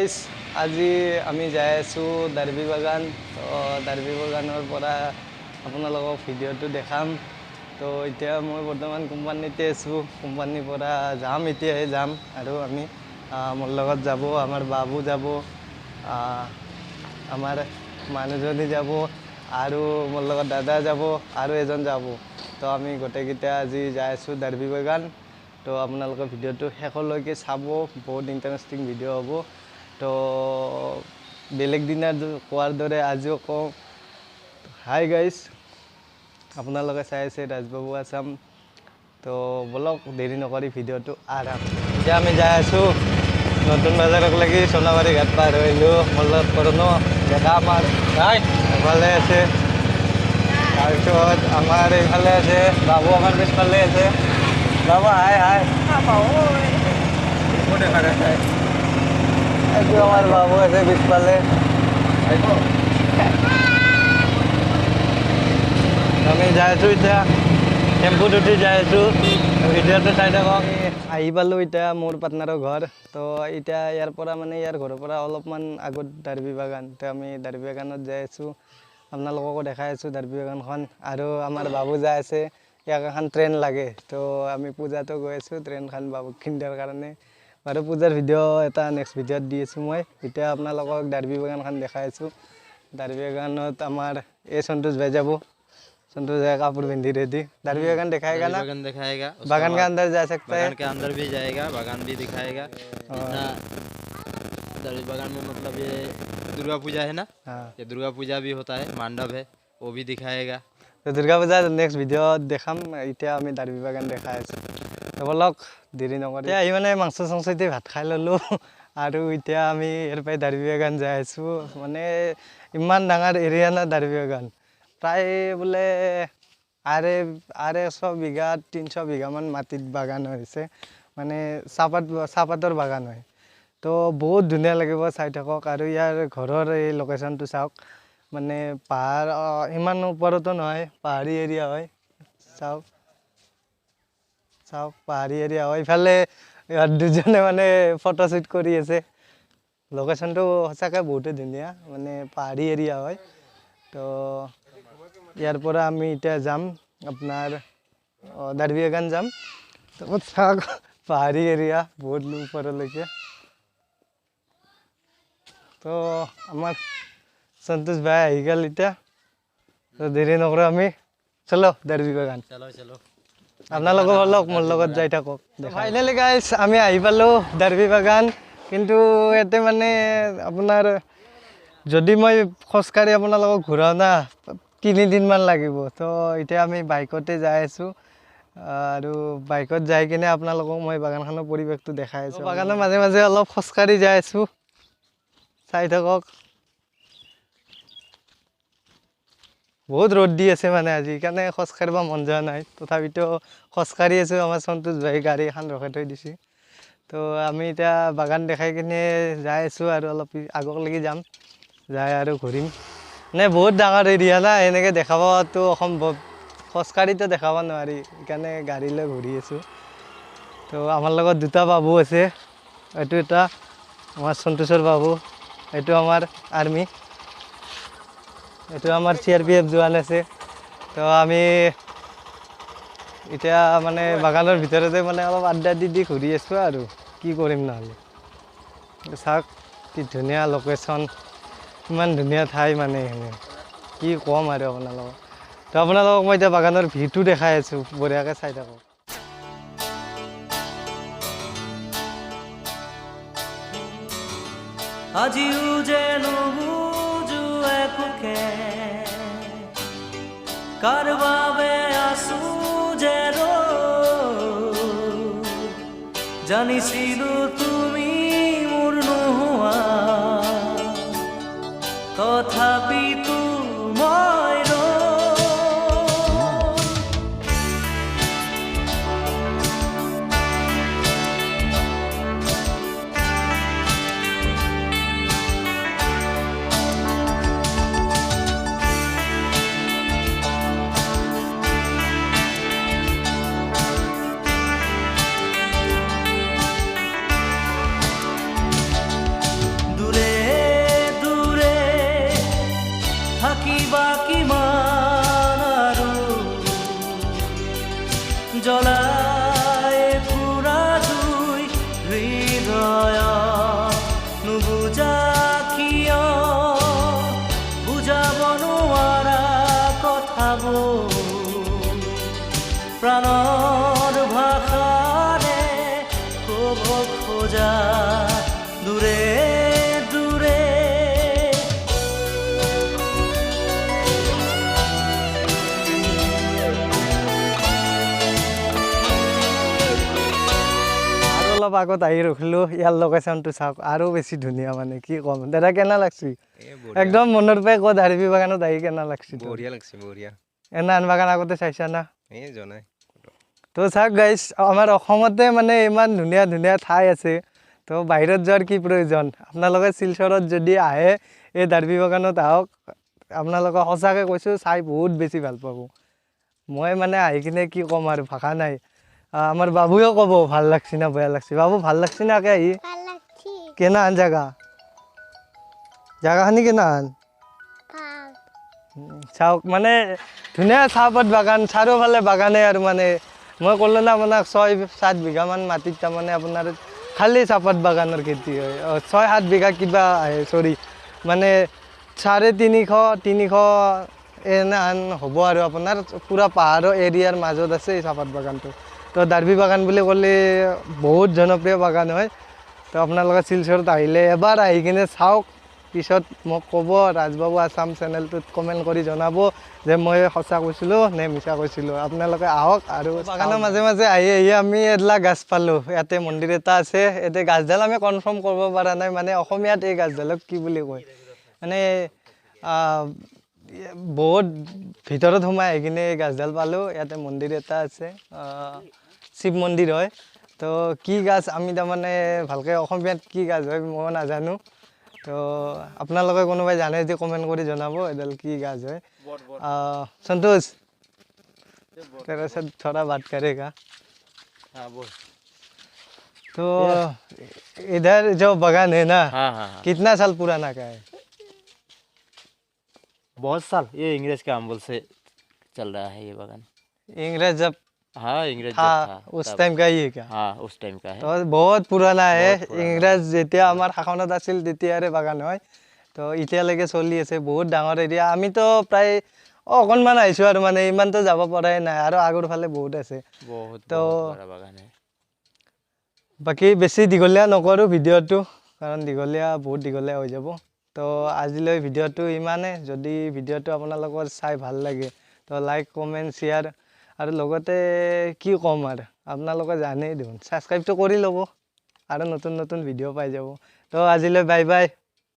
Guys, আজি আমি যাই আছোঁ দাৰ্বি বাগান। তো দাৰ্বি বাগানৰ পৰা আপোনালোকক ভিডিঅ'টো দেখাম। তো এতিয়া মই বৰ্তমান কোম্পানীতে আছোঁ, কোম্পানীৰ পৰা যাম, এতিয়াহে যাম। আৰু আমি মোৰ লগত যাব আমাৰ বাবু যাব, আমাৰ মানুহজনী যাব, আৰু মোৰ লগত দাদা যাব, আৰু এজন যাব। তো আমি গোটেইকেইটা আজি যাই আছোঁ দাৰ্বি বাগান। তো আপোনালোকে ভিডিঅ'টো শেষলৈকে চাব, বহুত ইণ্টাৰেষ্টিং ভিডিঅ' হ'ব। তো বেলেগ দিনা কোৱাৰ দৰে আজিও কওঁ, হাই গাইজ, আপোনালোকে চাই আছে ৰাজবাবু আছাম। তো ব'লক, দেৰি নকৰি ভিডিঅ'টো আৰম্ভ। এতিয়া আমি যাই আছোঁ নতুন বজাৰক লাগি, সোণাবাৰী ঘাট পাৰ হৈলোঁ। মোৰ লগত কৰোণো ডেকা আমাৰ এফালে আছে, তাৰপিছত আমাৰ এইফালে আছে বাবু, আমাৰ পিছফালে আছে বাবু। হাই হাই, এইটো আমাৰ বাবু আছে পিছফালে। আমি যাই আছোঁ এতিয়া টেম্পুত উঠি যাই আছোঁ, ভিডিঅ'টো চাই থাকক। আহি পালোঁ এতিয়া মোৰ পাৰ্টনাৰৰ ঘৰ। তো এতিয়া ইয়াৰ পৰা মানে ইয়াৰ ঘৰৰ পৰা অলপমান আগত দাৰ্বি বাগান। তো আমি দাৰ্বি বাগানত যাই আছোঁ, আপোনালোককো দেখাই আছোঁ দাৰ্বি বাগানখন। আৰু আমাৰ বাবু যাই আছে, ইয়াক এখন ট্ৰেইন লাগে। তো আমি পূজাতো গৈ আছোঁ ট্ৰেইনখন বাবুক কিনিবৰ কাৰণে। বাৰু পূজাৰ ভিডিঅ' এটা নেক্সট ভিডিঅ'ত দি আছোঁ মই। এতিয়া আপোনালোকক দাৰ্বি বাগানখন দেখাই আছোঁ। দাৰ্বি বাগানত আমাৰ এই সন্তোষ ভাই যাব। सन्तोष भाई कापूर पिंधी रेडी। दार्बी बागान दिखाएगा ना? बागान दिखाएगा। बागान के अंदर जा सकता है? बागान के अंदर भी जाएगा, बागान भी दिखाएगा। इतना दार्बी बागान में मतलब ये दुर्गा पूजा है ना? हाँ। ये दुर्गा पूजा भी होता है, मांडव है, वो भी दिखाएगा। তো দুৰ্গা পূজা নেক্সট ভিডিঅ'ত দেখাম। এতিয়া আমি দাৰ্বি বাগান দেখাই আছোঁ। তো ব'লক, দেৰি নকৰি। এতিয়া আহি মানে মাংস চাংস দি ভাত খাই ল'লোঁ, আৰু এতিয়া আমি ইয়াৰ পৰাই দাৰ্বি বাগান যাই আছোঁ। মানে ইমান ডাঙৰ এৰিয়া না দাৰ্বি বাগান, প্ৰায় বোলে 250 বিঘা 300 বিঘামান মাটিত বাগান হৈছে, মানে চাহপাতৰ বাগান হয়। তো বহুত ধুনীয়া লাগিব, চাই থাকক। আৰু ইয়াৰ ঘৰৰ এই লোকেশ্যনটো চাওক, মানে পাহাৰ ইমান ওপৰতো নহয়, পাহাৰী এৰিয়া হয়। চাওক চাওক, পাহাৰী এৰিয়া হয়। ইফালে ইহঁত দুজনে মানে ফটোশ্বুট কৰি আছে। লোকেশ্যনটো সঁচাকৈ বহুতেই ধুনীয়া, মানে পাহাৰী এৰিয়া হয়। তো ইয়াৰ পৰা আমি এতিয়া যাম আপোনাৰ দাৰ্বি বাগান যাম। তো চাওক, পাহাৰী এৰিয়া বহুত ওপৰলৈকে। তো আমাৰ সন্তোষ ভাই আহি গ'ল এতিয়া, তো দেৰি নকৰোঁ আমি, চলো দাৰ্বি বাগান। চলো চলো, আপোনালোকো ব'লক মোৰ লগত যাই থাকক। ফাইনেলি গাইজ আমি আহি পালোঁ দাৰ্বি বাগান। কিন্তু ইয়াতে মানে আপোনাৰ যদি মই খোজকাঢ়ি আপোনালোকক ঘূৰাওঁ না, 3 দিনমান লাগিব। তো এতিয়া আমি বাইকতে যাই আছোঁ, আৰু বাইকত যাই কিনে আপোনালোকক মই বাগানখনৰ পৰিৱেশটো দেখাই আছোঁ। বাগানৰ মাজে মাজে অলপ খোজকাঢ়ি যাই আছোঁ, চাই থাকক। বহুত ৰ'দ দি আছে মানে আজি, সেইকাৰণে খোজকাঢ়িব মন যোৱা নাই, তথাপিতো খোজকাঢ়ি আছোঁ। আমাৰ সন্তোষ ভাই গাড়ী এখন ৰখাই থৈ দিছে। তো আমি এতিয়া বাগান দেখাই কিনে যাই আছোঁ, আৰু অলপ আগলৈকে যাম, যাই আৰু ঘূৰিম। মানে বহুত ডাঙৰ এৰিয়া না, এনেকৈ দেখাবতো অসম্ভৱ, খোজকাঢ়িতো দেখাব নোৱাৰি, সেইকাৰণে গাড়ী লৈ ঘূৰি আছোঁ। তো আমাৰ লগত দুটা বাবু আছে, এইটো এটা আমাৰ সন্তোষৰ বাবু, এইটো আমাৰ আৰ্মি, এইটো আমাৰ চিআৰপিএফ জোৱান আছে। তো আমি এতিয়া মানে বাগানৰ ভিতৰতে মানে অলপ আড্ডা দি দি ঘূৰি আছোঁ, আৰু কি কৰিম নহ'লে। চাওক কি ধুনীয়া লোকেশ্যন, ইমান ধুনীয়া ঠাই, মানে এইখিনি কি ক'ম আৰু আপোনালোকক। তো আপোনালোকক মই এতিয়া বাগানৰ ভিউটো দেখাই আছোঁ, বঢ়িয়াকৈ চাই থাকক। আজিও যে নুবুজো একোকে, কাৰ বাবে আছো যে ৰৈ। জানিছিলো তুমি মোৰ নোহোৱা, তথাপিতো মই ৰৈ। অলপ আগত আহি ৰখিলোঁ। ইয়াৰ লোকেশ্যনটো চাওক, আৰু বেছি ধুনীয়া, মানে কি ক'ম। দাদা, কেনে লাগছি? একদম মনৰ পৰাই ক, দাৰ্বি বাগানত আহি কেনে লাগছি তোৰ? বঢ়িয়া লাগছে, বঢ়িয়া। এনে আন বাগান আগতে চাইছা না? এই জনাই। তো চাওক গাইছ, আমাৰ অসমতে মানে ইমান ধুনীয়া ধুনীয়া ঠাই আছে, তো বাহিৰত যোৱাৰ কি প্ৰয়োজন? আপোনালোকে শিলচৰত যদি আহে, এই দাৰ্বি বাগানত আহক। আপোনালোকে সঁচাকৈ কৈছোঁ, চাই বহুত বেছি ভাল পাব। মই মানে আহি কিনে কি ক'ম আৰু, ভাষা নাই। আমাৰ বাবুৱেও ক'ব ভাল লাগছি না বেয়া লাগছি। বাবু, ভাল লাগছি না আগে আহি? ভাল লাগছি। কেনাহান জাগা, জাগাখিনি কেনাহান? ভাল। চাওক, মানে ধুনীয়া চাহপাত বাগান, চাৰিওফালে বাগানে। আৰু মানে মই ক'লো না আপোনাক, 6-7 বিঘামান মাটিত তাৰমানে আপোনাৰ খালী চাহপাত বাগানৰ খেতি হয়। 6-7 বিঘা কিবা আহে, চৰি, মানে 350, 300 এনেহান হ'ব। আৰু আপোনাৰ পূৰা পাহাৰৰ এৰিয়াৰ মাজত আছে এই চাহপাত বাগানটো। তো দাৰ্বি বাগান বুলি ক'লে বহুত জনপ্ৰিয় বাগান হয়। তো আপোনালোকে শিলচৰত আহিলে এবাৰ আহি কিনে চাওক। পিছত মোক ক'ব, ৰাজবাবু আছাম চেনেলটোত কমেণ্ট কৰি জনাব যে মই সঁচা কৈছিলোঁ নে মিছা কৈছিলোঁ। আপোনালোকে আহক। আৰু বাগানৰ মাজে মাজে আহি আহি আমি এডলা গাছ পালোঁ। ইয়াতে মন্দিৰ এটা আছে। ইয়াতে গাছডাল আমি কনফাৰ্ম কৰিব পৰা নাই, মানে অসমীয়াত এই গাছডালক কি বুলি কয়। মানে বহুত ভিতৰত সোমাই আহি কিনে এই গাছডাল পালোঁ। ইয়াতে মন্দিৰ এটা আছে, শিৱ মন্দিৰ হয়। তো কি গাছ আমি তাৰমানে ভালকৈ অসমীয়াত কি গাছ হয় ময়ো নাজানো। তো আপোনালোকে কোনোবাই জানে যদি কমেণ্ট কৰি জনাব এডাল কি গাছ হয়। সন্তোষ, तेरे से थोड़ा बात करेगा। हाँ, बोल। तो इधर जो बगान है ना, हाँ हाँ हाँ कितना साल पुराना का है? बहुत साल, ये अंग्रेज के अम्बल से चल रहा है ये बागान। इंग्रेज जब हाँ, अंग्रेज था, जब था उस तब। टाइम का ही है क्या? हाँ, उस टाइम का है। তো বহুত পুৰণা है। বহুত পুৰণা। ইংৰাজ যেতিয়া আমাৰ শাসনত আছিল, তেতিয়াৰে বাগান হয়। তো এতিয়ালৈকে চলি আছে। বহুত ডাঙৰ এৰিয়া। আমিতো প্ৰায় অকণমান আহিছোঁ আৰু মানে ইমানতো যাব পৰাই নাই, আৰু আগৰ ফালে বহুত আছে। बहुत तो बहुत बड़ा बागान है। বাকী বেছি দীঘলীয়া নকৰোঁ ভিডিঅ'টো, কাৰণ দীঘলীয়া, বহুত দীঘলীয়া হৈ যাব। তো আজিলৈ ভিডিঅ'টো ইমানে। যদি ভিডিঅ'টো আপোনালোকৰ চাই ভাল লাগে, তো লাইক, কমেণ্ট, শ্বেয়াৰ আৰু লগতে কি ক'ম আৰু, আপোনালোকে জানেই দেখোন, ছাবস্ক্ৰাইবটো কৰি ল'ব আৰু নতুন নতুন ভিডিঅ' পাই যাব। তো আজিলৈ বাই বাই।